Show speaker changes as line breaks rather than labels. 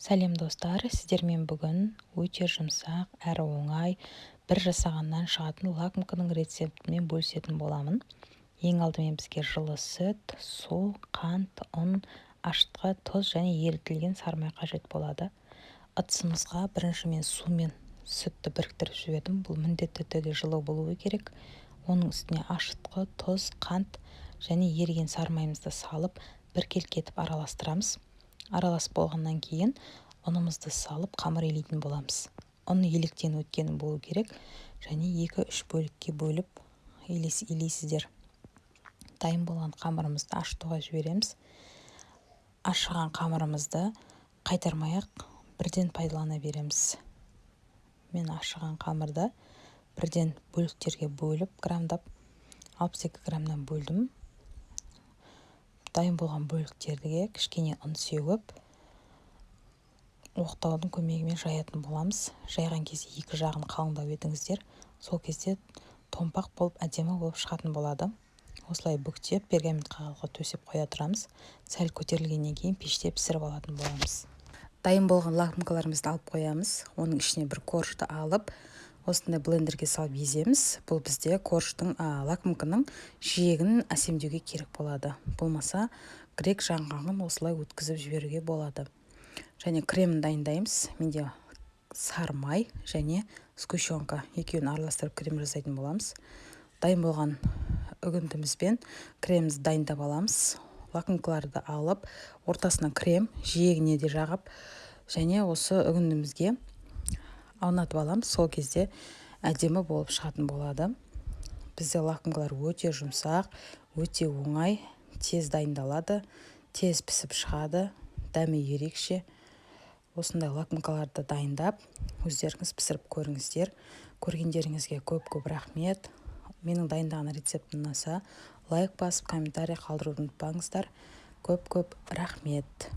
Сәлем, достар! Сіздермен бүгін өте жұмсақ әрі оңай, бір жасағаннан шығатын лакомканың рецептімен бөлісетін боламын. Ең алдымен бізге жылы сүт, су, қант, ұн, ашытқы, тұз және ерітілген сары май қажет болады. Ыдысымызға бірінші мен су мен сүтті біріктіріп жібердім. Бұл міндетті түрде жылы болуы керек. Оның үстіне ашытқы, тұз, қант және еріген сары майымызды салып, біркелкі етіп араластырамыз. Араласып болғаннан кейін ұнымызды салып, қамыр илейтін боламыз. Ұн електен өткен болу керек және 2-3 бөлікке бөліп илейсіздер. Дайын болған қамырымызды ашытуға жібереміз. Ашыған қамырымызды қайтармай ақ бірден пайдалана береміз. Мен ашыған қамырды бірден бөліктерге бөліп, грамдап, 62 граммнан бөлдім. Дайын болған бөліктерге кішкене ұн сеуіп, оқтаудың көмегімен жаятын боламыз. Жайған кезде екі жағын қалыңдау етіңіздер, сол кезде томпақ болып, әдемі болып шығатын болады. Осылай бүктеп, пергамент қағазға төсеп қоя тұрамыз. Сәл көтерілгеннен кейін пеште пісіріп алатын боламыз. Дайын болған лакомкаларымызды алып қоямыз. Оның ішіне бір коржды алып, осындай блендерге салып еземіз. Бұл бізде корждың, лакомканың жиегін әсемдеуге керек болады. Болмаса, грек жаңғағын осылай өткізіп жіберуге болады. Және кремін дайындаймыз. Менде сары май және сгущенка, екеуін араластырып, крем жасайтын боламыз. Дайын болған үгіндімізбен кремімізді дайындап аламыз. Лакомкаларды алып, ортасына крем, жиегіне де жағып және осы үгіндімізге аунатып аламыз. Сол кезде әдемі болып шығатын болады. Бізде лакомкалар өте жұмсақ, өте оңай, тез дайындалады, тез пісіп шығады, дәмі ерекше. Осындай лакомкаларды дайындап, өздеріңіз пісіріп көріңіздер. Көргендеріңізге көп-көп рахмет. Менің дайындаған рецептім ұнаса, лайк басып, комментарий қалдыруды ұмытпаңыздар. Көп-көп рахмет.